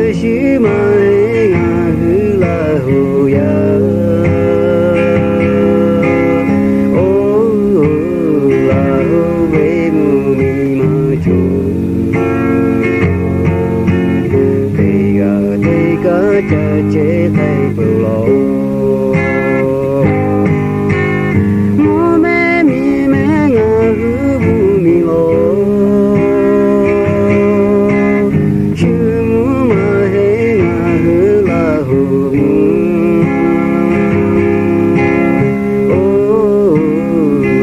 Shu maˇ heˆ ngaˬ hui Laˇ huˍ yaˇ. Oˇ, Laˇ huˍ ve mvuhˇ miˬ maˇ cawˬ. Teˇ g'aˇ teˇ kaˇ ca chehˇ k'ai peuˬ law. Mvuhˇ mehˆ miˬ mehˆ ngaˬ hui mvuhˇ miˬ law. Shu mvuhˇ maˇ heˆ ngaˬ hui Laˇ huˍ mvuhˇ. Oˇ,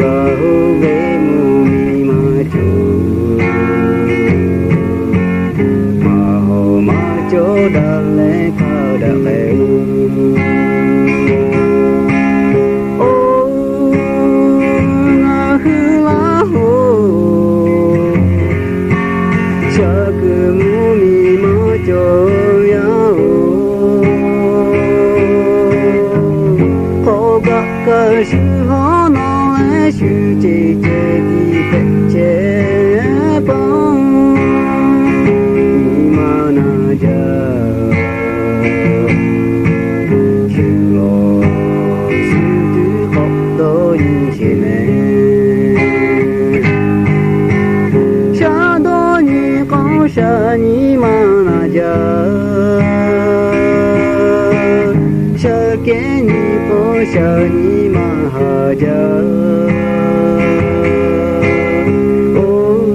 Laˇ huˍ ve mvuhˇ miˬ maˇ cawˬ. Maˇ hawˍ maˇ cawˬ daꞈ leh hk'a daꞈ k'ai. Oˇ, ngaˬ hui Laˇ huˍ, shaˍ kuiˬ mvuhˇ miˬ maˇ cawˬ yaˇ oˬ. Hk'aw kaˆ kaˇ shu hawˉ nawˉ leh shu ceˬ ceh tiˉ hpehꞈ chehˇ paˆ, nyi ma na jaˇ. Shu lawˬ shu tuˬ k'awꞈ dawˇ nyi sheˍ mehˍ. Shaˉ dawˇ nyi k'awˇ shaˍ nyi ma na jaˇ. Shaˉ kehˉ nyi k'awˇ shaˍ nyi ma haˍ jaˇ. Oˇ,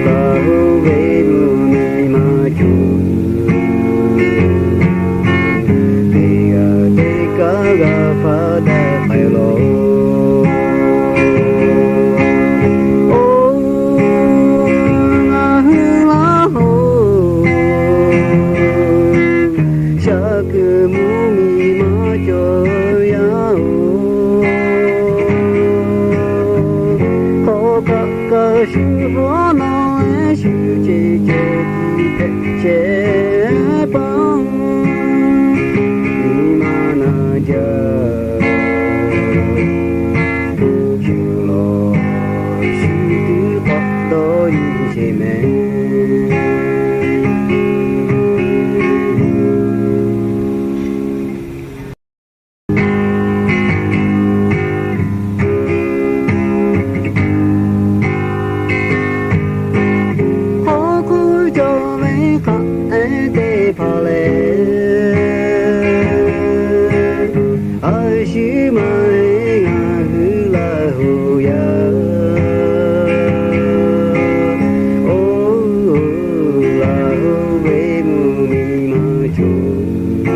Laˇ huˍ ve mvuhˇ miˬ maˇ cawˬ. Teˇ g'aˇ teˇ kaˇ g'a hpaˇ daꞈ k'ai law. Oˇ, ngaˬ hui Laˇ huˍ, shaˍ kuiˬ mvuhˇ miˬ maˇ cawˬ yaˇ oˬ. Hk'aw kaˆ kaˇ shu hawˉ nawˉ leh shu ceˬ ceh tiˉ hpehꞈ chehˇ paˆ, nyi ma na jaˇ. Shu lawˬ shu tuˬ k'awꞈ dawˇ nyi sheˍ mehˍ. Hk'aw hkuˇ cawˬ ve hk'aˬ hk'e te hpaˍ lehˬ, a shu maˇ heˆ ngaˬ hui Laˇ huˍ yaˇ. Oˇ, Laˇ huˍ ve mvuhˇ miˬ maˇ cawˬ.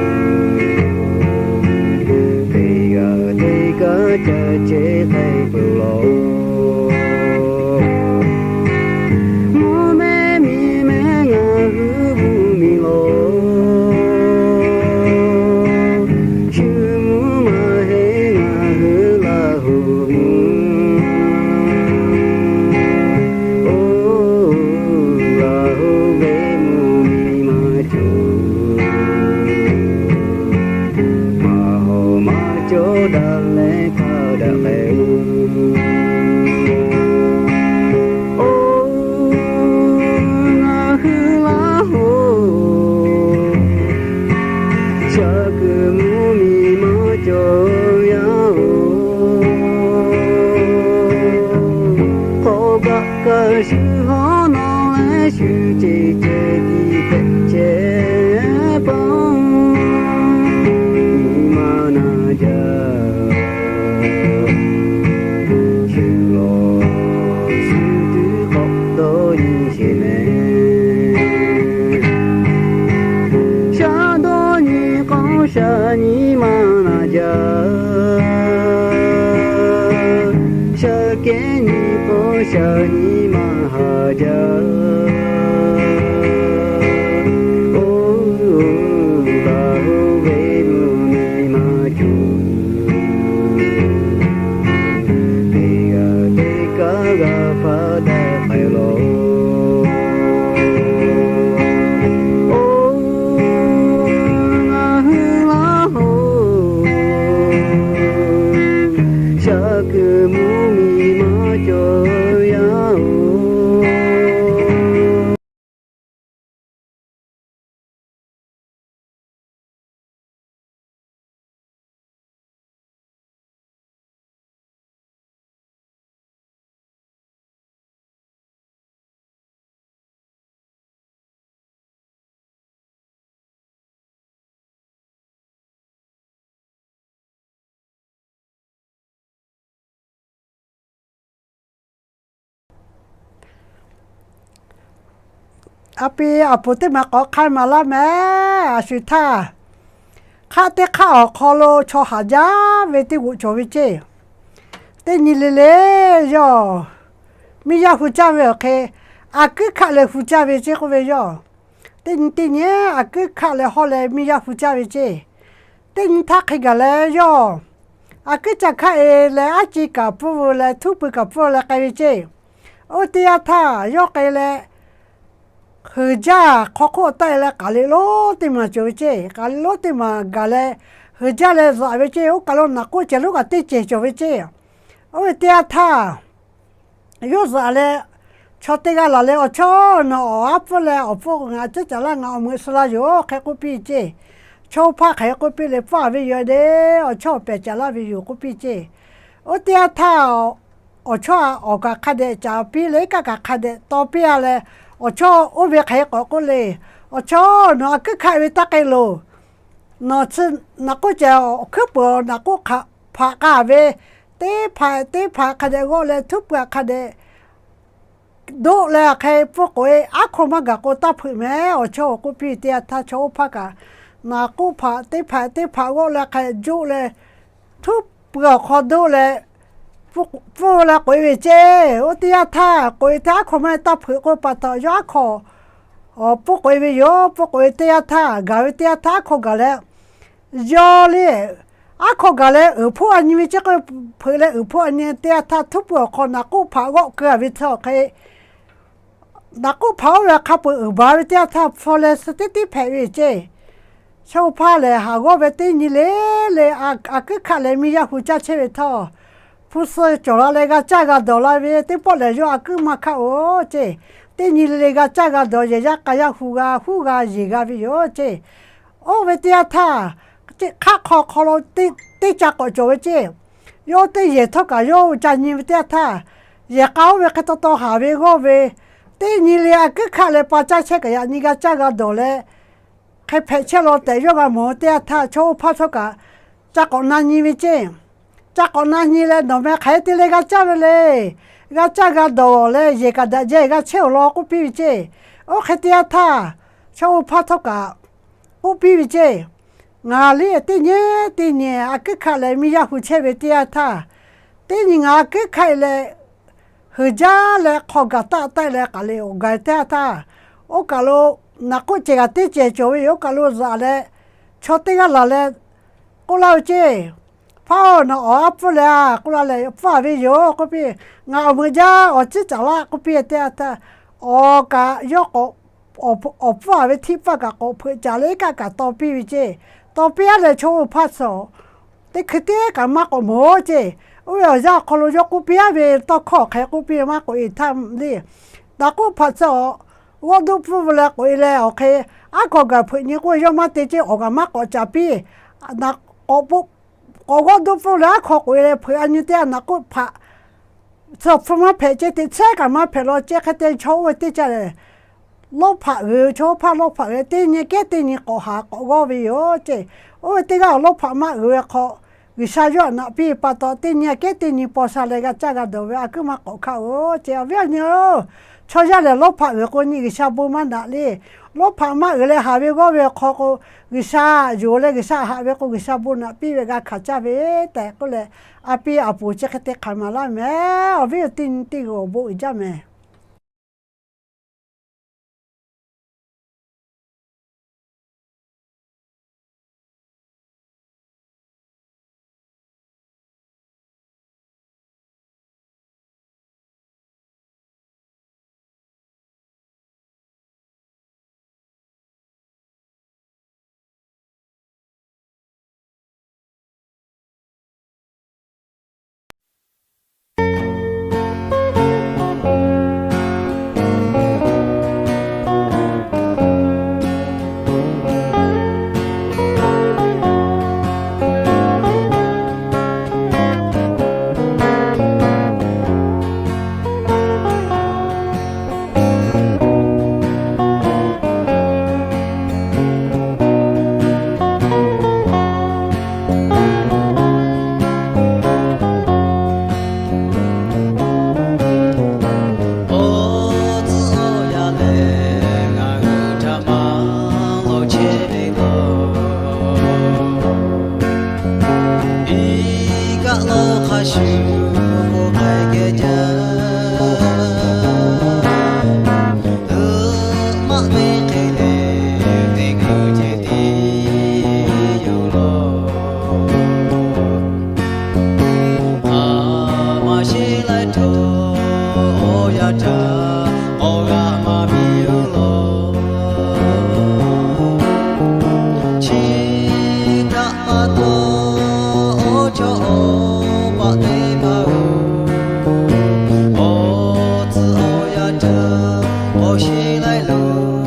Teˇ g'aˇ teˇ kaˇ ca chehˇ k'ai peuˬ law. Mvuhˇ mehˆ miˬ mehˆ ngaˬ hui mvuhˇ miˬ law. Shu mvuhˇ maˇ heˆ ngaˬ hui Laˇ huˍ mvuhˇ. Oˇ, Laˇ huˍ ve mvuhˇ miˬ maˇ cawˬ. Maˇ hawˍ maˇ cawˬ daꞈ leh hk'a daꞈ k'ai. Oˇ, ngaˬ hui Laˇ huˍ, shaˍ kuiˬ mvuhˇ miˬ maˇ cawˬ yaˇ oˬ. Hk'aw kaˆ kaˇ shu hawˉ nawˉ leh shu ceˬ ceh tiˉ hpehꞈ chehˇ paˆ, nyi ma na jaˇ. Shu lawˬ shu tuˬ k'awꞈ dawˇ nyi sheˍ mehˍ. Shaˉ dawˇ nyi k'awˇ shaˍ nyi ma na jaˇ. Shaˉ kehˉ nyi k'awˇ shaˍ nyi ma haˍ jaˇ. Oˇ, Laˇ huˍ ve mvuhˇ miˬ maˇ cawˬ. Teˇ g'aˇ teˇ kaˇ g'a hpaˇ daꞈ k'ai law. Oˇ, ngaˬ hui Laˇ huˍ, shaˍ kuiˬ mvuhˇ miˬ maˇ cawˬ yaˇ oˬ. A pi a poˍ teˇ maˬ k'awꞈ hk'a maˍ laˇ mehˍ. A shu htaˇ, hk'aˆ teˇ hk'aˆ awˬ hk'aw lo chaw haˍ jaˇ ve teˇ g'oꞈ cawˬ ve ceˇ. Teˇ nyi le le yawˇ miˇ yaˇ hu caˇ ve awˬ hk'e, a kuiˉ hkaˆ leh hu caˇ ve ceˇ k'oˆ ve yawˇ. Teˇ nyi teˇ nyi a kuiˉ hkaˆ leh hawˉ leh miˇ yaˇ hu caˇ ve ceˇ. Teˇ nyi htaˇ hk'e gaˬ leh yawˇ a kuiˉ ca hkaˆ e leh aˉ ci kaꞈ pfuhˇ leh htuˉ pui kaꞈ pfuhˇ leh k'ai ve ceˇ. Oˇ teˇ yanˇ htaˇ yawˇ k'ai leh, heuˬ jaˇ hk'aw hk'oˆ taˆ e leh k'aˍ liꞈ lonˉ teˇ maˬ cawˬ ve ceˇ. K'aˍ liꞈ lonˉ teˇ maˬ gaˬ leh heuˬ jaˇ leh zaꞈ ve ceˇ. Oˇ kaˬ lo naꞈ k'oˆ cehˬ lonˉ kaꞈ teˇ cehˬ cawˬ ve ceˇ. Oˇ ve teˇ yanˇ htaˇ yawˇ zaꞈ leh, chaw teˇ g'aˇ laˬ leh, Awˬ chawˇ, nawˬ awˬ aˉ pfuhˇ leh awˬ pfuhˇ ngaˬ ceˉ caˍ laˇ, ngaˬ awˬ meuꞈ suh laˇ yoˬ, hk'e k'oˆ piˇ ceˇ. Chaw oˇ hpaˇ hk'e k'oˆ piˇ leh, Pfuhˇ ve yoˬ de, awˬ chawˇ awˬ pehˬ caˍ laˇ ve yoˬ k'oˆ piˇ ceˇ. Oˇ teˇ yanˇ htaˇ awˬ chawˇ a awˬ kaꞈ hk'a dehꞈ caˍ piˇ leh, iˉ kaˆ kaꞈ hk'a dehꞈ taw piˇ a leh, Awˬ chawˇ oˇ ve hk'e k'awꞈ k'oˆ le, Awˬ chawˇ, nawˬ a kuiˉ hkaˆ ve taˇ k'ai loˬ. Nawˬ chi naꞈ k'oˆ cehˬ awˬ hkuiˉ peuˬ naꞈ k'oˆ hpaꞈ k'a ve, teˇ hpaˍ teˇ hpaˍ hk'a dehꞈ g'awˆ leh htuˉ pui hk'a dehꞈ doˆ leh hk'e pfuhˇ k'oꞈ e, aˉ hkaw maˇ gaˬ k'o taˇ hpeuꞈ mehˍ. Awˬ chawˇ k'oˆ piˇ teˇ yanˇ htaˇ chaw oˇ hpaˇ kaꞈ naꞈ k'oˆ hpaꞈ teˇ hpaˍ teˇ hpaˍ g'awˆ leh hk'a joˆ leh htuˉ pui awˬ hk'aw doˆ leh pfuhˇ leh k'oꞈ e ve ceˇ. Oˇ teˇ yanˇ htaˇ k'oꞈ e teˇ aˉ hkaw maˇ taˇ hpeuꞈ k'o pa taw, yawˇ aˉ hkaw pfuhˇ k'oꞈ e ve yoˬ. Pfuhˇ k'oꞈ e teˇ yanˇ htaˇ gaˬ ve teˇ yanˇ htaˇ aˉ hkaw gaˬ leh, yawˇ le aˉ hkaw gaˬ leh uiˍ hpoˆ a nyi ve ceˇ k'o, hpeuꞈ leh uiˍ hpoˆ a nyi teˇ yanˇ htaˇ htuˉ pui awˬ hk'aw naꞈ k'oˆ hpaꞈ g'awˆ keu a ve tcuh awˬ hk'e, naꞈ k'oˆ hpaꞈ oˇ ve hk'a peu-eˬ uiˍ baˬ ve teˇ yanˇ htaˇ hpfuhˇ leh suh teˇ tiˉ hpehꞈ ve ceˇ. Chaw oˇ hpaˇ lehˬ haˍ g'awˇ ve teˇ nyi le le a kuiˉ hkaˆ leh miˇ yaˇ hu caˇ chehˇ ve htawˇ, hpu suh cawˬ la leh g'a caˇ g'a dawˬ la ve teˇ pawˆ lehˬ, yawˇ a kuiˉ maˇ hkaˆ oˬ ceˇ. Teˇ nyi le le g'a caˇ g'a dawˬ, yehˬ yaˇ k'a yaˇ hu g'a huˉ g'a yeˬ g'a ve yoˬ ceˇ. Oˇ ve teˇ yanˇ htaˇ, hk'aˆ hk'aw hk'aw lo teˇ ca k'awꞈ cawˬ ve ceˇ. Yawˇ teˇ yehˬ htawˇ kaꞈ yawˇ ca nyi ve teˇ yanˇ htaˇ, yehˬ k'a oˇ ve hk'e taw taw haˍ ve g'awˇ ve, teˇ nyi le a kuiˉ hkaˆ leh pa caˇ chehˇ kaꞈ yaꞈ nyi g'a caˇ g'a dawˬ leh, hk'e hpehꞈ chehˇ law tehꞈ yawˇ g'a mawˬ ve teˇ yanˇ htaˇ, chaw oˇ hpaˇ htawˇ kaꞈ ca k'awꞈ na nyi ve ceˇ. Ca k'awꞈ na nyi leh, Nawˬ meh hk'aˬ hk'e te leh g'a caˇ ve le. G'a caˇ g'a dawˬ leh yehˬ kaꞈ daꞈ jaˇ g'a chehˇ awˬ lawn k'oˆ piˇ ve ceˇ. Oˇ hk'e teˇ yanˇ htaˇ, chaw oˇ hpaˇ htawˇ kaꞈ k'oˆ piˇ ve ceˇ. Ngaˬ liˇ teˇ nyi teˇ nyi a kuiˉ hkaˆ leh miˇ yaˇ hu chehˇ ve teˇ yanˇ htaˇ, teˇ nyi ngaˬ a kuiˉ hkaˆ e leh, heuˬ jaˇ leh hk'aw gaˬ taˆ taˆ leh k'aˍ liꞈ awˬ gaˬ teˇ yanˇ htaˇ, oˇ kaˬ lo naꞈ k'oˆ cehˬ kaꞈ teˇ cehˬ cawˬ ve yoˬ. Oˇ kaˬ lo zaꞈ leh, chaw teˇ g'aˇ laˬ leh k'oˆ laˇ ve ceˇ. Hpaˇ-oˬ, nawˬ awˬ aˉ pfuhˇ leh a k'oˆ laˇ leh, Pfuhˇ a ve yoˬ k'oˆ piˇ. Ngaˬ awˬ meuꞈ jaˇ awˬ ciˉ caˍ laˇ k'oˆ piˇ teˇ yanˇ htaˇ, awˬ kaꞈ yawˇ awˬ pfuhˇ a ve htiˇ pfuhˇ kaꞈ k'awꞈ hpeuꞈ caˍ leh iˉ kaˆ kaꞈ taw piˇ ve ceˇ. Taw piˇ a leh chaw oˇ hpaˇ suh teˇ hkui teˇ kaꞈ maˇ k'awꞈ mawˬ ceˇ. Oˇ ve awˬ yanˇ awˬ hk'aw lo yawˇ k'oˆ piˇ a ve tawˇ hkawˇ hk'e k'oˆ piˇ maˇ k'oꞈ e htaˇ le, naꞈ k'oˆ hpaꞈ tcuh awˬ g'awˇ duˆ pfuhˇ leh k'oꞈ e leh awˬ hk'e, aˉ hkaw gaˬ hpeuꞈ nyi k'oˆ ve yawˇ maˇ te ceˇ. Awˬ kaꞈ maˇ k'awꞈ caˍ piˇ. K'awꞈ g'awˇ duˆ pfuhˇ leh aˉ hkaw k'oꞈ e leh hpeuꞈ a nyi teˇ yanˇ naꞈ k'oˆ hpaꞈ tcuh awˬ hpfuhˇ maˇ hpehꞈ ceˇ. Teꞈ chehˇ kaꞈ maˇ hpehꞈ law ceˇ. Hk'e te chaw oˇ ve teˇ caˇ lehˬ, lawˇ hpaꞈ g'uiˬ ve, chaw oˇ hpaˇ lawˇ hpaꞈ g'uiˬ ve teˇ nyi kehˉ teˇ nyi k'awꞈ haˍ k'awꞈ g'awˇ ve yoˬ ceˇ. Oˇ ve teˇ g'aˇ awˬ lawˇ hpaꞈ maˇ g'uiˬ ve hk'aw, G'uiˬsha yawˇ htaꞈ naꞈ piˇ pa taw, teˇ nyi kehˉ teˇ nyi paw sha leh g'a caˇ g'a dawˬ ve a kuiˉ maˇ k'awꞈ hkaˆ oˬ ceˇ. Awˬ viˉ awˬ nyi-oˬ, chaw yaˇ lehˬ lawˇ hpaꞈ g'uiˬ k'o nyi G'uiˬsha bon maˇ naꞈ le. Lawˇ hpaꞈ maˇ g'uiˬ leh haˍ ve g'awˇ ve awˬ hk'aw k'o, G'uiˬsha yonˍ leh G'uiˬsha haꞈ ve k'o, G'uiˬsha bon naꞈ piˇ ve g'a hkanˍ caˇ ve tehꞈ k'oˆ leh, a piˇ a poˍ chi hk'e te hk'aˬ maˍ laˇ mehˍ. Awˬ viˉ awˬ nyi teˇ g'aˇ awˬ bon uiˍ jaˇ mehˍ. chehˇ ve laˇ. Iˉ kaˆ lawˇ hk'a shuˍ k'oˆ k'ai geh jaˇ. Uiˍ maˆ ve hk'e lehˬ, teˇ hkui ceh tiˉ yoˬ law. Hk'aˬ ma sheˍ laiˉ htawˇ, awˬ yaˇ htaꞈ awˬ g'aˇ maˇ miˬ-oˬ law. Chi htaꞈ pa taw, awˬ chawˇ awˬ paˆ teˇ hpaˍ-oˬ, awˬ tcuhˉ awˬ yaˇ htaꞈ k'awꞈ sheˍ laiˉ loˬ.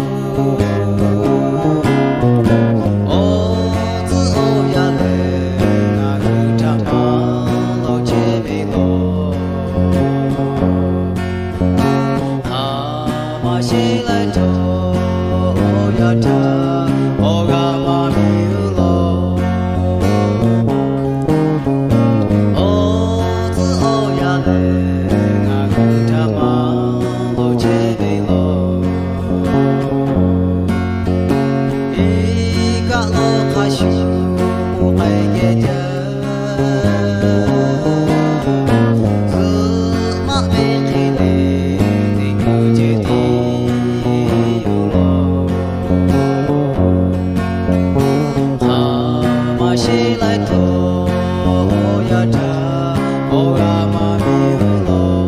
Awˬ tcuhˉ awˬ yaˇ lehˬ, ngaˬ hui htaꞈ maˇ lawˬ chehˇ ve law. Hk'aˬ ma sheˍ laiˉ htawˇ, awˬ yaˇ htaꞈ awˬ g'aˇ maˇ miˬ-oˬ law. Awˬ tcuhˉ awˬ yaˇ lehˬ, ngaˬ hui htaꞈ maˇ lawˬ chehˇ ve law. Iˉ kaˆ lawˇ hk'a shuˍ k'oˆ k'ai geh jaˇ. Zuhꞈ maˆ ve hk'e lehˬ, teˇ hkui ceh tiˉ yoˬ law. Hk'aˬ ma sheˍ laiˉ htawˇ, awˬ yaˇ htaꞈ awˬ g'aˇ maˇ miˬ-oˬ law.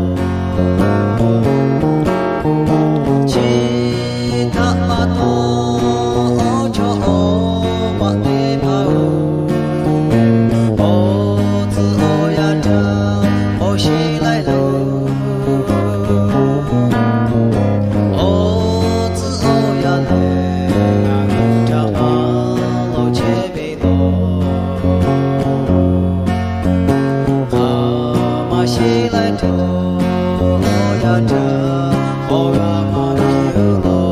Chi htaꞈ pa taw, awˬ chawˇ awˬ paˆ teˇ hpaˍ-oˬ, awˬ tcuhˉ awˬ yaˇ htaꞈ k'awꞈ sheˍ laiˉ loˬ. Awˬ tcuhˉ awˬ yaˇ lehˬ, ngaˬ hui htaꞈ maˇ lawˬ chehˇ ve law. Hk'aˬ ma sheˍ laiˉ htawˇ, awˬ yaˇ htaꞈ awˬ g'aˇ maˇ miˬ-oˬ law.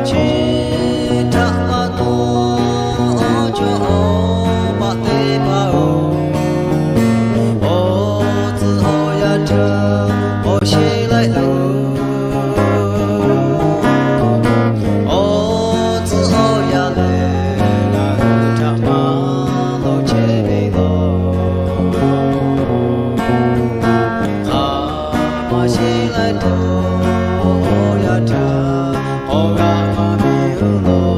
Chi htaꞈ pa taw, awˬ chawˇ awˬ paˆ teˇ hpaˍ-oˬ, awˬ tcuhˉ awˬ yaˇ htaꞈ k'awꞈ sheˍ laiˉ loˬ. Awˬ tcuhˉ awˬ yaˇ lehˬ, ngaˬ hui htaꞈ maˇ lawˬ chehˇ ve law. Hk'aˬ ma sheˍ laiˉ htawˇ, awˬ yaˇ htaꞈ awˬ g'aˇ maˇ miˬ-oˬ law.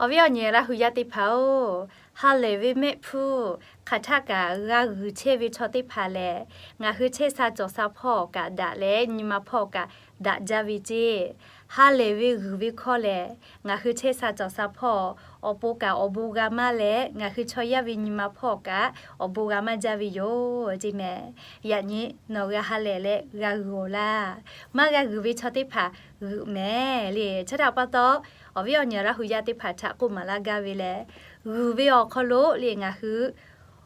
Awˬ viˉ awˬ nyi Laˇ hu yaˇ teˇ hpaˍ-oˬ, ha lehˬ ve mehˆ hpfuhˇ hk'aˬ htaˆ kaꞈ g'a g'uiˬ chehˇ ve chaw teˇ hpaˍ lehˬ, ngaˬ hui chehˇ sha cawˬ sha hpawˇ kaꞈ daꞈ leh, nyi ma hpawˇ kaꞈ daꞈ jaˇ ve ceˇ. Ha lehˬ ve g'uiˬ ve hkawˇ lehˬ, ngaˬ hui chehˇ sha cawˬ sha hpawˇ awˬ pon kaꞈ awˬ bon g'a maˇ leh, ngaˬ hui chaw yaˇ ve nyi ma hpawˇ kaꞈ awˬ bon g'a maˇ jaˇ ve yoˬ ceˇ mehˍ. Yaꞈ nyi nawˬ g'a ha lehˬ leh g'a g'uiˬ-oˬ laˇ. Maˇ g'a g'uiˬ ve chaw teˇ hpaˍ g'uiˬ mehˍ le. Chi htaꞈ pa taw, awˬ viˉ awˬ nyi Laˇ hu yaˇ teˇ hpaˍ htaꞈ k'oˆ maˍ laˇ gaˇ ve lehˬ, g'uiˬ ve awˬ hk'aw lo le ngaˬ hui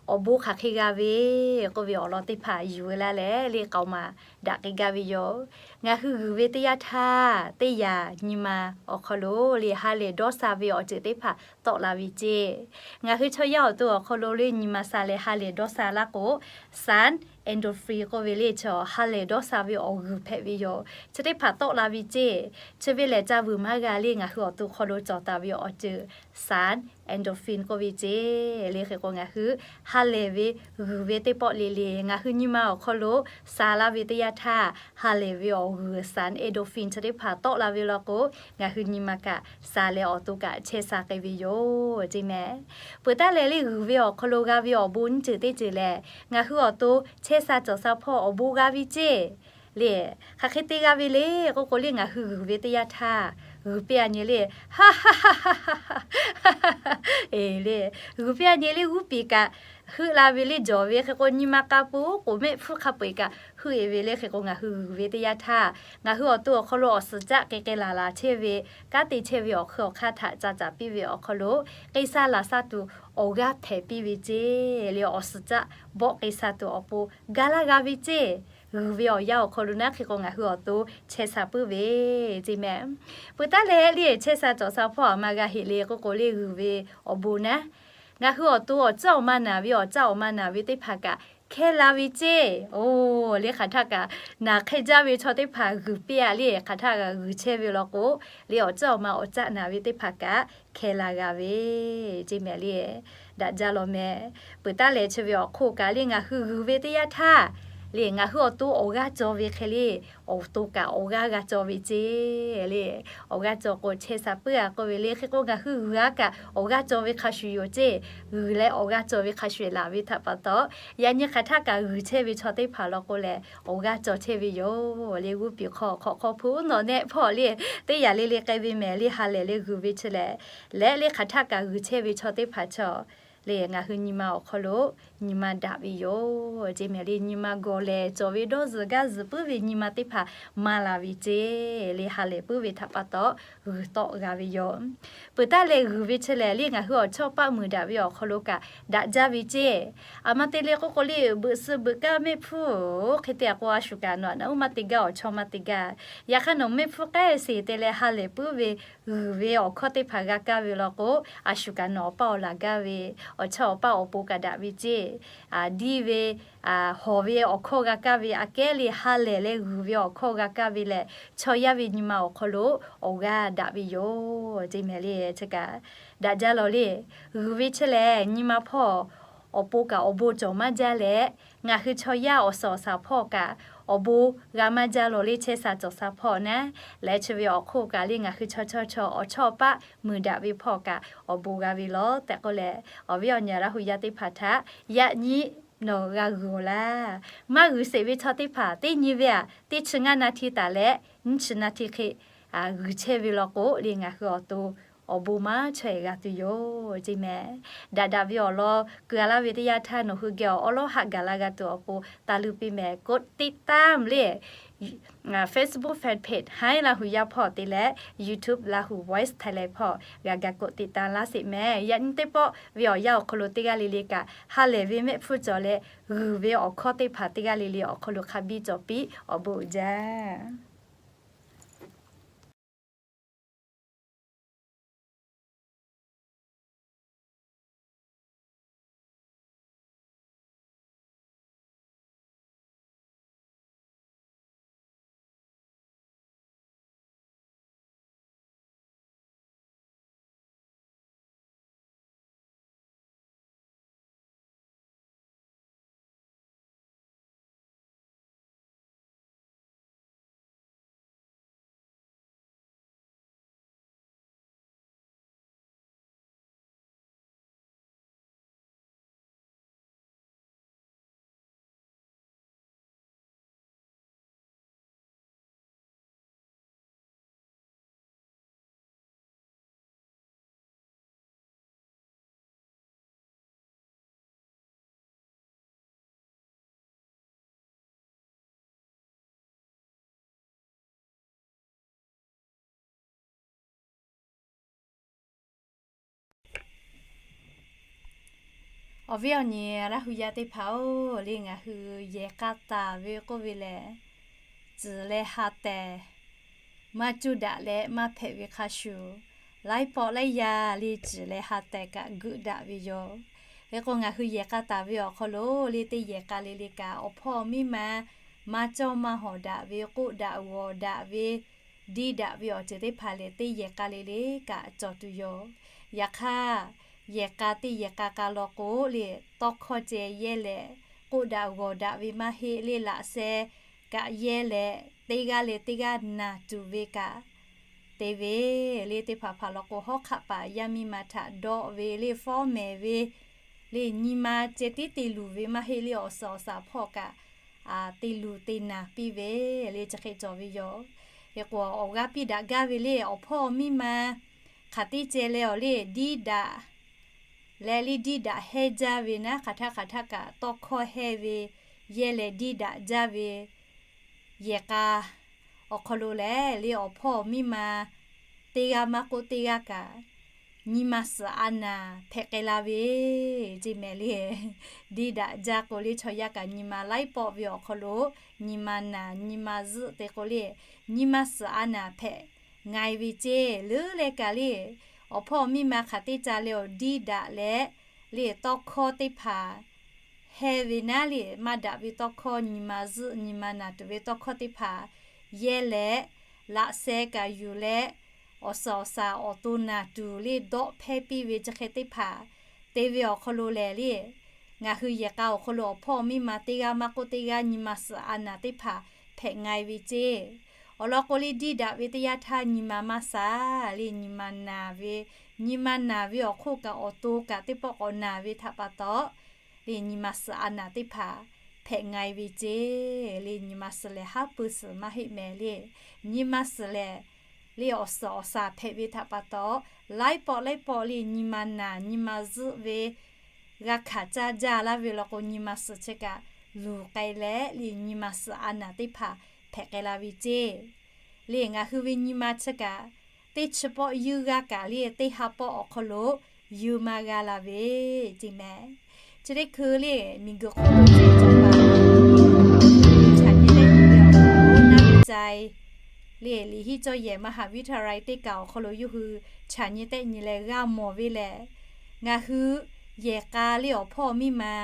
awˬ bon hk'aˬ hk'e g'a ve k'oˆ ve awˬ lawn teˇ hpaˍ yuˬ ve laˇ leh, le k'aoˍ maˍ daꞈ k'ai gaˇ ve yoˬ. Ngaˬ hui g'uiˬ ve teˇ yanˇ htaˇ, teˇ yanˇ nyi ma awˬ hk'aw lo le ha lehˬ dawˇ sha ve awˬ ceuˬ teˇ hpaˍ tawˆ la ve ceˇ. Ngaˬ hui chaw yaˇ awˬ to awˬ hk'aw lo le nyi ma sha leh ha lehˬ dawˇ sha laˇ k'o, sand endorphin k'oˆ ve le chi ha lehˬ dawˇ sha ve awˬ g'uiˬ hpehꞈ ve yoˬ. Chi teˇ hpaˍ tawˆ la ve ceˇ. Chi ve lehˬ ca vuiˬ maˇ g'a le ngaˬ hui awˬ to hk'aw lo cawˬ taˍ ve awˬ ceuˬ sand endorphin k'oˆ ve ceˇ. Le hk'e k'o ngaˬ hui ha lehˬ ve g'uiˬ ve teˇ pawˆ le le ngaˬ hui nyi ma awˬ hk'aw lo sha laˇ ve teˇ yanˇ htaˇ, ha lehˬ ve awˬ g'uiˬ sand endorphin chi teˇ hpaˍ tawˆ la ve law k'o, ngaˬ hui nyi ma kaꞈ sha leh awˬ to kaꞈ chehˇ sha k'ai ve yoˬ ceˇ mehˍ. Peuˬ taˉ leh le g'uiˬ ve awˬ hk'aw lo g'a ve awˬ bon nyiˇ ceuˬ teˇ ceuˬ lehˬ, ngaˬ hui awˬ to chehˇ sha cawˬ sha hpawˇ awˬ bon g'a ve ceˇ. Le hk'aˬ hk'e te g'a ve le k'oˆ k'o le ngaˬ hui g'uiˬ ve teˇ yanˇ htaˇ g'uiˬ piˇ a nyi le, eˬ le, g'uiˬ piˇ a nyi le g'uˇ piˍ kaꞈ heuˆ la ve le jawˬ ve hk'e k'o nyi ma k'a pu k'oˍ mehˆ hpfuhˇ hk'a peu-eˬ kaꞈ heuˆ e ve le hk'e k'o ngaˬ hui g'uiˬ ve teˇ yanˇ htaˇ ngaˬ hui awˬ to awˬ hk'aw lo awˬ suhˍ caˆ k'ai k'ai laˬ laˬ chehˇ ve kanˉ te chehˇ ve awˬ hk'eun awˬ hk'aˇ htaꞈ ca caˍ piˇ ve awˬ hk'aw lo k'ai sha laˬ sha tuˬ awˬ g'aˇ hpehꞈ piˇ ve ceˇ. Le awˬ suhˍ caˆ bawˆ k'ai sha tuˬ awˬ pon gaˇ laˇ g'a ve ceˇ. G'uiˬ ve awˬ yanˇ awˬ hk'aw lo naˉ hk'e k'o ngaˬ hui awˬ to chehˇ sha puiˉ ve ceˇ mehˍ. Peuˬ taˉ leh le chehˇ sha cawˬ sha hpawˇ aˬ ma g'a heꞈ le k'oˆ k'o le g'uiˬ ve awˬ bon naˉ, ngaˬ hui awˬ to awˬ caˇ awˬ ma naˬ ve awˬ caˇ awˬ ma naˬ ve teˇ hpaˍ kaꞈ hkehˇ la ve ceˇ. Oˬ, le hk'aˬ htaˇ kaꞈ naˬ hk'e jaˇ ve chaw teˇ hpaˍ g'uiˬ piˇ a le hk'aˬ htaˇ kaꞈ g'uiˬ chehˇ ve law k'o, le awˬ caˇ awˬ ma awˬ caˇ naˬ ve teˇ hpaˍ kaꞈ hkehˇ la g'a ve ceˇ mehˍ le. Daꞈ jaˇ law mehˍ. Peuˬ taˉ leh chi ve awˬ hk'oˆ kaꞈ le ngaˬ hui g'uiˬ ve teˇ yanˇ htaˇ le ngaˬ hui awˬ to awˬ g'aˇ cawˬ ve hk'e le awˬ to kaꞈ awˬ g'aˇ g'a cawˬ ve ceˇ. Le awˬ g'aˇ cawˬ k'o chehˇ sha puiˉ a k'oˆ ve le hk'e k'o ngaˬ hui g'uiˬ a kaꞈ awˬ g'aˇ cawˬ ve hk'a shuˍ yoˬ ceˇ. G'uiˬ leh awˬ g'aˇ cawˬ ve hk'a shuˍ laˬ ve htaꞈ pa taw, yaꞈ nyi hk'aˬ htaˇ kaꞈ g'uiˬ chehˇ ve chaw teˇ hpaˍ law k'o lehˬ awˬ g'aˇ cawˬ chehˇ ve yoˬ. Le g'uˇ piˍ hk'aw hk'awꞈ hk'aw hpu nawˬ nehˆ hpawˇ le teˇ yanˇ le le k'ai ve mehˍ le ha lehˬ le g'uiˬ ve chi lehˬ, leh le hk'aˬ htaˇ kaꞈ g'uiˬ chehˇ ve chaw teˇ hpaˍ chaw le ngaˬ hui nyi ma awˬ hk'aw lo nyi ma daꞈ ve yoˬ ceˇ mehˍ le. Nyi ma gawˬ lehˬ cawˬ ve dawˇ zuhˬ gaˇ zuhˬ puiˉ ve nyi ma teˇ hpaˍ maˇ la ve ceˇ. Le ha lehˬ puiˉ ve htaꞈ pa taw g'uiˬ tawˆ g'a ve yoˬ. Peuˬ taˉ leh g'uiˬ ve chi lehˬ le ngaˬ hui awˬ chawˇ paˆ muiˬ daꞈ ve awˬ hk'aw lo kaꞈ daꞈ jaˇ ve ceˇ. Aˬ ma te le k'oˆ k'o le beuꞈ suh beuꞈ kaˇ mehˆ hpfuhˇ hk'e te a k'o a shu kaꞈ nawˬ a naꞈ uˉ maˇ te gaˇ awˬ chawˇ maˇ te gaˇ. Yaꞈ hk'aˇ nawˬ mehˆ hpfuhˇ k'ehˆ seˍ te leh ha lehˬ puiˉ ve g'uiˬ ve awˬ hkawˇ teˇ hpaˍ g'a kaˇ ve law k'o, a shu kaꞈ nawˬ awˬ paˇ awˬ laˬ gaˇ ve, awˬ chawˇ awˬ paˇ awˬ pon kaꞈ daꞈ ve ceˇ. Diˇ ve, hawˬ ve awˬ hkawˇ g'a kaˇ ve aꞈ kehˉ le ha lehˬ leh g'uiˬ ve awˬ hkawˇ g'a kaˇ ve lehˬ chaw yaˇ ve nyi ma awˬ hk'aw lo awˬ g'aˇ daꞈ ve yoˬ ceˇ mehˍ le. Chi kaꞈ daꞈ jaˇ law le. G'uiˬ ve chi lehˬ nyi ma hpawˇ awˬ pon kaꞈ awˬ bon cawˬ maˇ jaˇ leh, ngaˬ hui chaw yaˇ awˬ suhˍ awˬ shaˍ hpawˇ kaꞈ awˬ bon g'a maˇ jaˇ law le chehˇ sha cawˬ sha hpawˇ naˉ. Leh chi ve awˬ hk'oˆ kaꞈ le ngaˬ hui chaw chaw chaw awˬ chawˇ paˆ muiˬ daꞈ ve hpawˇ kaꞈ awˬ bon g'a ve laˬ tehꞈ k'oˆ leh, awˬ viˉ awˬ nyi Laˇ hu yaˇ teˇ hpaˍ htaꞈ yaꞈ nyi nawˬ g'a g'uiˬ awˬ laˇ. Maˇ g'uiˬ sheˍ ve chaw teˇ hpaˍ teˇ nyi ve aꞈ teˇ chi ngaˇ na hti taˍ leh nyiˇ chi na hti hk'e g'uiˬ chehˇ ve law k'o le ngaˬ hui awˬ to awˬ bon maˇ chaweh g'a tuˬ yoˬ ceˇ mehˍ. Daꞈ daꞈ ve awˬ lawn keu a laˇ ve teˇ yanˇ htaˇ nawˬ hui geh awˬ awˉ lawˉ haꞈ gaˬ la g'a tuˬ awˬ pon taˇ luˇ piˇ mehˍ. กดติดตาม le Facebook fan page Haiˉ Laˇ hu yaˇ hpawˇ te leh YouTube Laˇ hu Voice Thailand hpawˇ g'a ga กดติดตาม laˇ sheˍ mehˍ. Yaꞈ nyi teˇ pawˆ ve awˬ yanˇ awˬ hk'aw lo teˇ g'aˇ le le kaꞈ ha lehˬ ve mehˆ hpfuhˇ cawˬ leh g'uiˬ ve awˬ hkawˇ teˇ hpaˍ teˇ g'aˇ le le awˬ hk'aw lo hk'a biˇ cawˬ piˇ awˬ bon uiˍ jaˇ. Awˬ viˉ awˬ nyi Laˇ hu yaˇ teˇ hpaˍ-oˬ, le ngaˬ hui yehˬ k'a taˍ ve k'oˆ ve lehˬ, ciˍ leh ha tehˬ maˇ cuˇ daꞈ leh maˇ hpehꞈ ve hk'a shuˍ, laiˉ pawˆ laiˉ yaˇ le ciˍ leh ha tehˬ kaꞈ geuꞈ daꞈ ve yoˬ. Hk'e k'o, ngaˬ hui yehˬ k'a taˍ ve awˬ hk'aw lo le teˇ yehˬ k'a le le kaꞈ, awˬ hpawˇ miˇ ma maˇ cawˇ maˇ hawˍ daꞈ ve, k'oˆ daꞈ g'awˬ daꞈ ve, diˇ daꞈ ve awˬ ceuˬ teˇ hpaˍ lehˬ, teˇ yehˬ k'a le le kaꞈ cawˬ tuˬ yoˬ. Yaꞈ hk'aˇ, yehˬ k'a teˇ yehˬ k'a k'a law k'o le, tawˇ hkawˇ ceh yehˇ leh, k'oˆ daꞈ g'awˬ daꞈ ve maˇ heˆ le, laꞈ sheh kaꞈ yehˇ leh, teˇ g'aˇ leh teˇ g'aˇ naˬ tuˬ ve kaꞈ te ve le teˇ hpaˍ hpaˍ law k'o, hawˉ hk'aˆ paˍ yaˇ miˇ ma htaꞈ dawˆ ve le, fawˉ mehˍ ve le, nyi ma ceh tiˉ te luˬ ve maˇ heˆ le, awˬ suhˍ awˬ shaˍ hpawˇ kaꞈ te luˬ te naˬ piˇ ve le, chi hk'e cawˬ ve yoˬ. Hk'e k'o, awˬ g'aˇ piˇ daꞈ gaˇ ve le, awˬ hpawˇ miˇ ma hk'aˬ teˇ ceh leh awˬ le, diˇ daꞈ leh le, diˇ daꞈ hehnˇ jaˇ ve naˉ, hk'aˬ htaˇ hk'aˬ htaˇ kaꞈ tawˇ hkawˇ hehnˇ ve, yehˇ leh diˇ daꞈ jaˇ ve yehˬ k'a awˬ hk'aw lo lehˬ le, awˬ hpawˇ miˇ ma teˇ g'aˇ maˇ k'oˆ teˇ g'aˇ kaꞈ nyi ma suhˍ a naˍ hpehꞈ k'ai la ve ceˇ mehˍ le. Diˇ daꞈ jaˇ k'o le, chaw yaˇ kaꞈ nyi ma laiˉ pawˆ ve awˬ hk'aw lo nyi ma naˍ nyi ma zuhˆ te k'o le, nyi ma suhˍ a naˍ hpehꞈ nga e ve ceˇ. Leuˉ leh kaꞈ le, awˬ hpawˇ miˇ ma hk'aˬ teˇ ca leh awˬ diˇ daꞈ leh le, tawˇ hkawˇ teˇ hpaˍ hehnˇ ve naˉ le, maˇ daꞈ ve tawˇ hkawˇ, nyi ma zuhˆ nyi ma naˍ tuˬ ve tawˇ hkawˇ teˇ hpaˍ yehˇ leh, laꞈ sheh kaꞈ yuˬ leh, awˬ suhˍ awˬ shaˍ awˬ to naˬ tuˬ le, dawˆ hpehˇ piˇ ve chi hk'e teˇ hpaˍ te ve awˬ hk'aw lo lehˬ le, ngaˬ hui yehˬ k'a awˬ hk'aw lo awˬ hpawˇ miˇ ma teˇ g'aˇ maˇ k'oˆ teˇ g'aˇ nyi ma suhˍ a naˍ teˇ hpaˍ hpehꞈ nga e ve ceˇ. Awˬ lawn k'o le, diˇ daꞈ ve teˇ yanˇ htaˇ nyi ma maˇ suhˍ le, nyi ma naˍ ve, nyi ma naˍ ve awˬ hk'oˆ kaꞈ awˬ to kaꞈ teˇ pawˆ k'awꞈ naˍ ve htaꞈ pa taw le, nyi ma suhˍ a naˍ teˇ hpaˍ hpehꞈ nga e ve ceˇ. Le nyi ma suhˍ lehˬ, haˉ pui suhˍ maˇ heˆ mehˍ le. Nyi ma suhˍ lehˬ le, awˬ suhˍ awˬ shaˍ hpehꞈ ve htaꞈ pa taw, laiˉ pawˆ laiˉ pawˆ le nyi ma naˍ nyi ma zuhˆ ve, g'a hkanˍ caˇ jaˇ laˇ ve law k'o, nyi ma suhˍ chi kaꞈ luˬ k'ai leh le, nyi ma suhˍ a naˍ teˇ hpaˍ hpehꞈ k'ai la ve ceˇ. Le ngaˬ hui ve nyi ma chi kaꞈ teˇ chi pawˆ yeuˇ g'aˇ kaꞈ le, teˇ ha pawˆ awˬ hk'aw lo yeuˇ maˇ g'a la ve ceˇ mehˍ. Chi teˇ hkui le, miˬguiˬ hk'oˆ lo ceh cawˬ paˍ chaꞈ nyi tehˆ nyi ve awˬ hk'aw lo naˉ ve ca le, liꞈ hiˆ cawˇ yehˬ มหาวิทยาลัย teˇ kaꞈ awˬ hk'aw lo yawˇ hui chaꞈ nyi tehˆ nyi leh g'a mawˬ ve lehˬ, ngaˬ hui yehˬ k'a le awˬ hpawˇ miˇ ma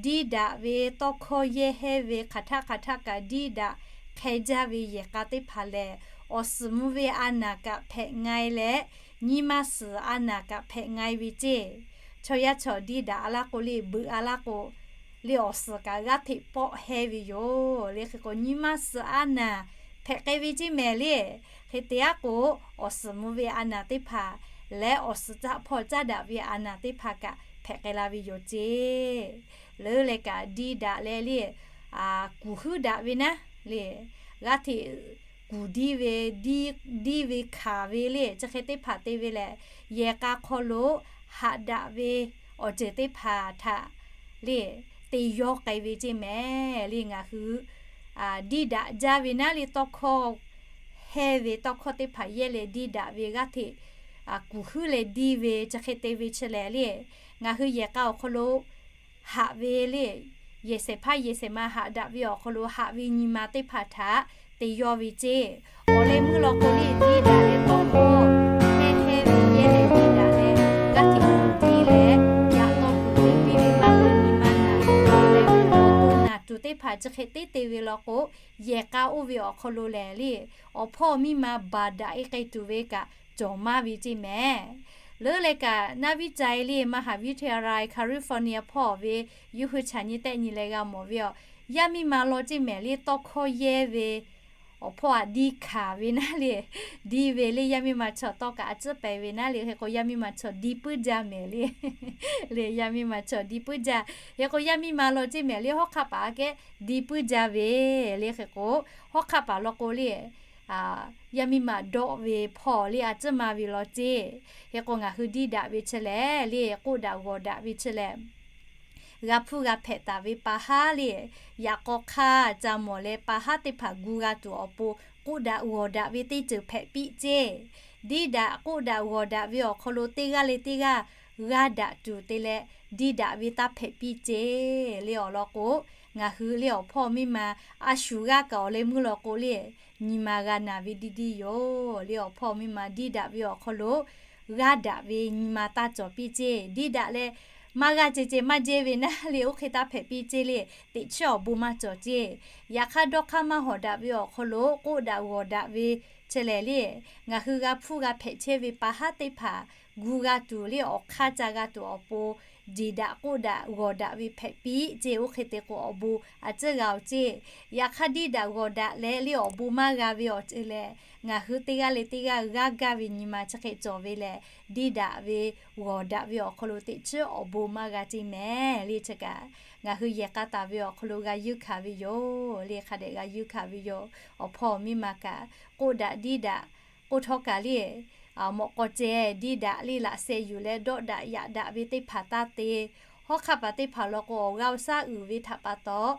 diˇ daꞈ ve tawˇ hkawˇ yehˇ hehnˇ ve, hk'aˬ htaˆ hk'aˬ htaˆ kaꞈ diˇ daꞈ hk'e jaˇ ve yehˬ k'a teˇ hpaˍ lehˬ, awˬ suhˍ mvuh ve a naˍ kaꞈ hpehꞈ nga e leh, nyi ma suhˍ a naˍ kaꞈ hpehꞈ nga e ve ceˇ. Chaw yaˇ chaw diˇ daꞈ a laˇ k'o le, beuꞈ a laˇ k'o le, awˬ suhˍ kaꞈ g'aˇ hteꞈ pawˆ hehnˇ ve yoˬ. Le hk'e k'o, nyi ma suhˍ a naˍ hpehꞈ k'ai ve ceˇ mehˍ le. Hk'e te aˉ k'o, awˬ suhˍ mvuh ve a naˍ teˇ hpaˍ leh awˬ suhˍ caˆ hpawˇ caˉ daꞈ ve a naˍ teˇ hpaˍ kaꞈ hpehꞈ k'ai la ve yoˬ ceˇ. Leuˉ leh kaꞈ diˇ daꞈ leh le, kuˬ huiˉ daꞈ ve naˉ le, g'aˇ hteꞈ kuˬ diˇ ve, diˇ ve hkanˍ ve le, chi hk'e teˇ hpaˍ te ve lehˬ, yehˬ k'a hk'aw lo haꞈ daꞈ ve awˬ ceuˬ teˇ hpaˍ htaꞈ le te yawˇ k'ai ve ceˇ mehˍ le. Ngaˬ hui diˇ daꞈ jaˇ ve naˉ le, tawˇ hkawˇ hehnˇ ve tawˇ hkawˇ teˇ hpaˍ yehˇ leh diˇ daꞈ ve g'aˇ hteꞈ kuˬ huiˉ leh diˇ ve chi hk'e te ve chi lehˬ le, ngaˬ hui yehˬ k'a awˬ hk'aw lo haꞈ ve le, yehˬ shehˍ hpaˇ yehˬ shehˍ ma haꞈ daꞈ ve awˬ hk'aw lo haꞈ ve nyi ma teˇ hpaˍ htaꞈ te yawˇ ve ceˇ. Awˬ leh meuˇ law k'o le, diˇ daꞈ leh tawˇ hkawˇ hehnˇ hehnˇ ve yehˇ leh diˇ daꞈ leh g'aˇ hteꞈ kuˬ diˇ leh, yaꞈ taw kuˬ diˇ piˇ ve maˇ heˆ, nyi ma naˍ tuˬ leh awˬ to naˍ tuˬ teˇ hpaˍ chi hk'e teˇ te ve law k'o, yehˬ k'a oˇ ve awˬ hk'aw lo lehˬ le, awˬ hpawˇ miˇ ma baˬ daꞈ e k'ai tuˬ ve kaꞈ cawˬ maˇ ve ceˇ mehˍ. Leuˉ leh kaꞈ naˉ viˉ ca e le, มหาวิทยาลัย California hpawˇ ve yawˇ hui chaꞈ nyi tehˆ nyi leh g'a mawˬ ve aˬ, yaˇ miˇ ma law ceˇ mehˍ le, tawˇ hkawˇ yehˇ ve awˬ hpawˇ aꞈ diˇ hkanˍ ve naˉ le, diˇ ve le, yaˇ miˇ ma chaw tawˇ kaꞈ a ciˉ pehˍ ve naˉ le, hk'e k'o yaˇ miˇ ma chaw diˇ puiˉ jaˇ mehˍ le. Le yaˇ miˇ ma chaw diˇ puiˉ jaˇ. Hk'e k'o yaˇ miˇ ma law ceˇ mehˍ le, hawˉ hk'aˆ paˍ aꞈ kehˉ diˇ puiˉ jaˇ ve le. Hk'e k'o hawˉ hk'aˆ paˍ law k'o le, yaˇ miˇ ma dawˆ ve hpawˇ le a ciˉ ma ve law ceˇ. Hk'e k'o ngaˬ hui diˇ daꞈ ve chi lehˬ le, k'oˆ daꞈ g'awˬ daꞈ ve chi lehˬ, g'a hpuˇ g'a hpehꞈ taˍ ve pa haˉ le, yaꞈ k'aw hk'aˇ ca mawˬ leh pa haˉ teˇ hpaˍ gu g'a tuˬ awˬ pon k'oˆ daꞈ g'awˬ daꞈ ve teˇ ceuˬ hpehꞈ piˇ ceˇ. Diˇ daꞈ k'oˆ daꞈ g'awˬ daꞈ ve awˬ hk'aw lo teˇ g'aˇ leh teˇ g'aˇ g'a daꞈ tuˬ te leh diˇ daꞈ ve taˇ hpehꞈ piˇ ceˇ le. Awˬ lawn k'o, ngaˬ hui le awˬ hpawˇ miˇ ma a shu g'aˇ kaꞈ awˬ leh meuˇ law k'o le, nyi ma g'a naˬ ve diˇ diˇ yoˬ. Le awˬ hpawˇ miˇ ma diˇ daꞈ ve awˬ hk'aw lo g'aˇ daꞈ ve nyi ma taˇ cawˬ piˇ ceˇ. Diˇ daꞈ leh maˇ g'aˇ ceh ceh maˇ jehˇ ve naˉ le, oˇ hk'e taˇ hpehꞈ piˇ ceˇ le, teꞈ chiˉ awˬ bon maˇ cawˬ ceˇ. Yaꞈ hk'aˇ, dawˇ hk'aˇ maˇ hawˍ daꞈ ve awˬ hk'aw lo k'oˆ daꞈ g'awˬ daꞈ ve chi lehˬ le, ngaˬ hui g'a hpuˇ g'a hpehꞈ chehˇ ve pa haˉ teˇ hpaˍ gu g'a tuˬ le, awˬ hk'aˇ ca g'a tuˬ awˬ pon, jeˬ daꞈ k'oˆ daꞈ g'awˬ daꞈ ve hpehꞈ piˇ ceˇ. Oˇ hk'e te k'o, awˬ bon a ciˉ g'a-oˬ ceˇ. Yaꞈ hk'aˇ, diˇ daꞈ g'awˬ daꞈ leh le awˬ bon maˇ g'a ve awˬ ceuˬ lehˬ, ngaˬ hui teˇ g'aˇ le teˇ g'aˇ g'aˇ gaˇ ve nyi ma chi hk'e cawˬ ve lehˬ, diˇ daꞈ ve g'awˬ daꞈ ve awˬ hk'aw lo teꞈ chiˉ awˬ bon maˇ g'a ceˇ mehˍ le. Chi kaꞈ ngaˬ hui yehˬ k'a taˍ ve awˬ hk'aw lo g'a yuˇ hkanˍ ve yoˬ le. Hk'a dehꞈ g'a yuˇ hkanˍ ve yoˬ. Awˬ hpawˇ miˇ ma kaꞈ k'oˆ daꞈ diˇ daꞈ k'oˆ htawˇ kaꞈ le, mawꞈ k'aw ceh diˇ daꞈ le laꞈ sheh yuˬ leh dawˆ daꞈ yaꞈ daꞈ ve teˇ hpaˍ taˇ te. Hawˉ hk'aˆ paˍ teˇ hpaˍ law k'o, awˬ g'aˇ awˬ shaˉ uiˍ ve htaꞈ pa taw,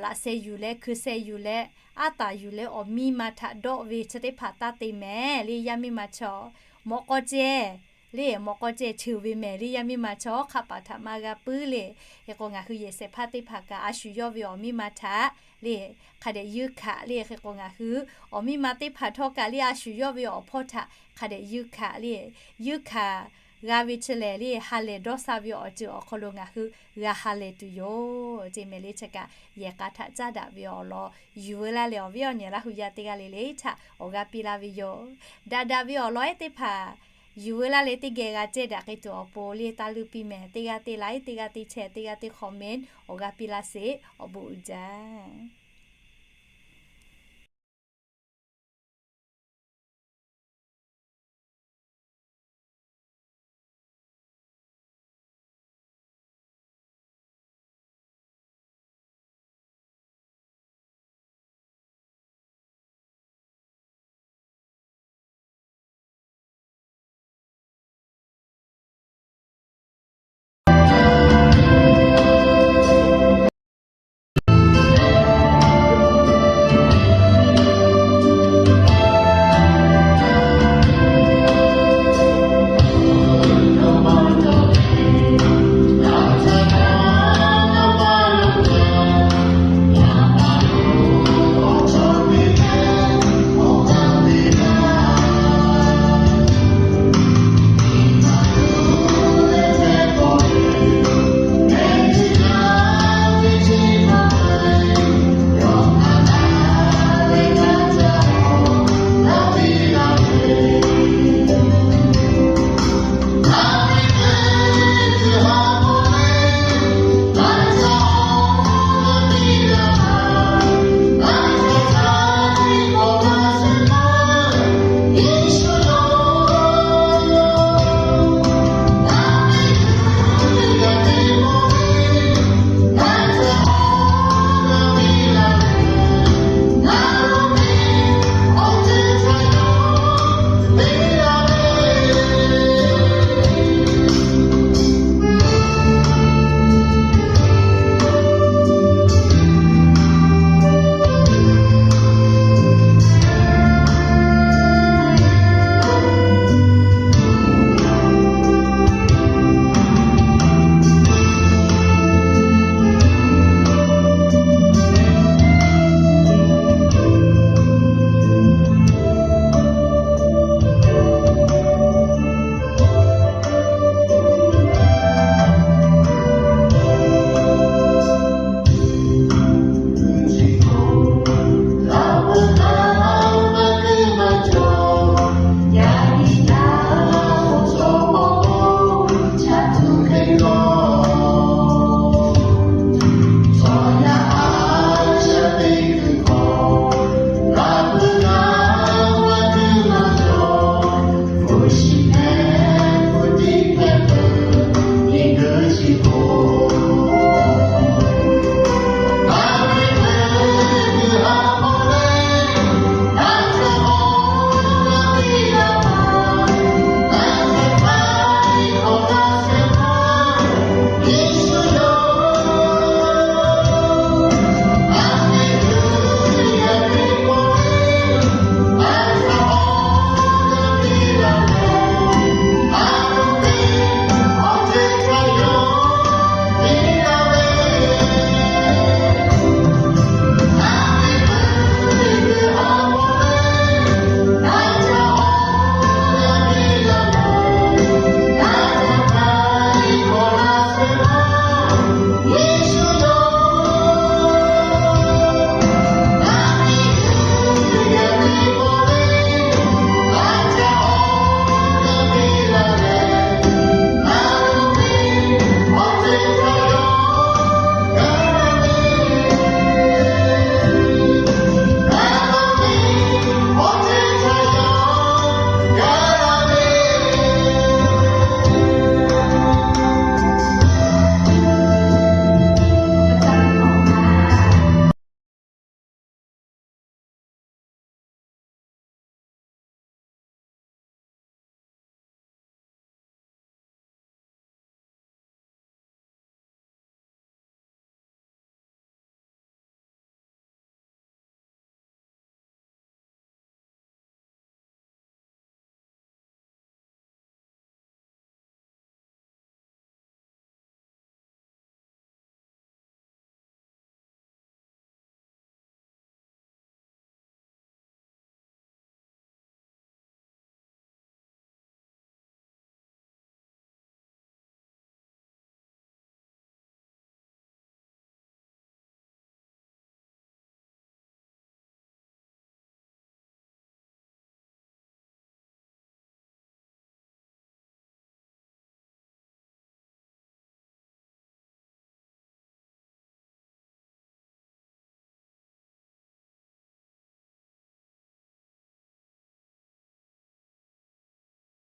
laꞈ sheh yuˬ leh, hkui sheh yuˬ leh, aˉ taˍ yuˬ leh awˬ miˇ ma htaꞈ dawˆ ve chi teˇ hpaˍ taˇ te mehˍ le. Yaˇ miˇ ma chaw, mawꞈ k'aw ceh le, mawꞈ k'aw ceh cheuˬ ve mehˍ le. Yaˇ miˇ ma chaw, hawˉ hk'aˆ paˍ htaꞈ maˇ g'a puiˉ le. Hk'e k'o, ngaˬ hui yehˬ shehˍ hpaˇ teˇ hpaˍ kaꞈ a shu yawˇ ve awˬ miˇ ma htaꞈ le hk'a dehꞈ yuˇ hkanˍ le. Hk'e k'o, ngaˬ hui awˬ miˇ ma teˇ hpaˍ htawˇ kaꞈ le a shu yawˇ ve awˬ hpawˇ htaꞈ hk'a dehꞈ yuˇ hkanˍ le. Yuˇ hkanˍ g'a ve chi lehˬ le, ha lehˬ dawˇ sha ve awˬ ceuˬ awˬ hk'aw lo ngaˬ hui g'a ha lehˬ tuˬ yoˬ ceˇ mehˍ le. Chi kaꞈ yehˬ k'a htaꞈ caˉ daꞈ ve awˬ lawn yuˬ veu laˇ leh, awˬ viˉ awˬ nyi Laˇ hu yaˇ teˇ g'aˇ le le htaꞈ awˬ g'aˇ piˇ laˇ ve yoˬ. Daꞈ daꞈ ve awˬ lawn ehˉ teˇ hpaˍ yuˬ veu laˇ leh teˇ geh g'a cehˇ daꞈ k'ai tuˬ awˬ pon le taˇ leuˇ piˇ mehˍ. Teˇ g'aˇ teˇ like, teˇ g'aˇ teˇ share, teˇ g'aˇ teˇ comment awˬ g'aˇ piˇ laˇ sheˍ. Awˬ bon uiˍ jaˇ.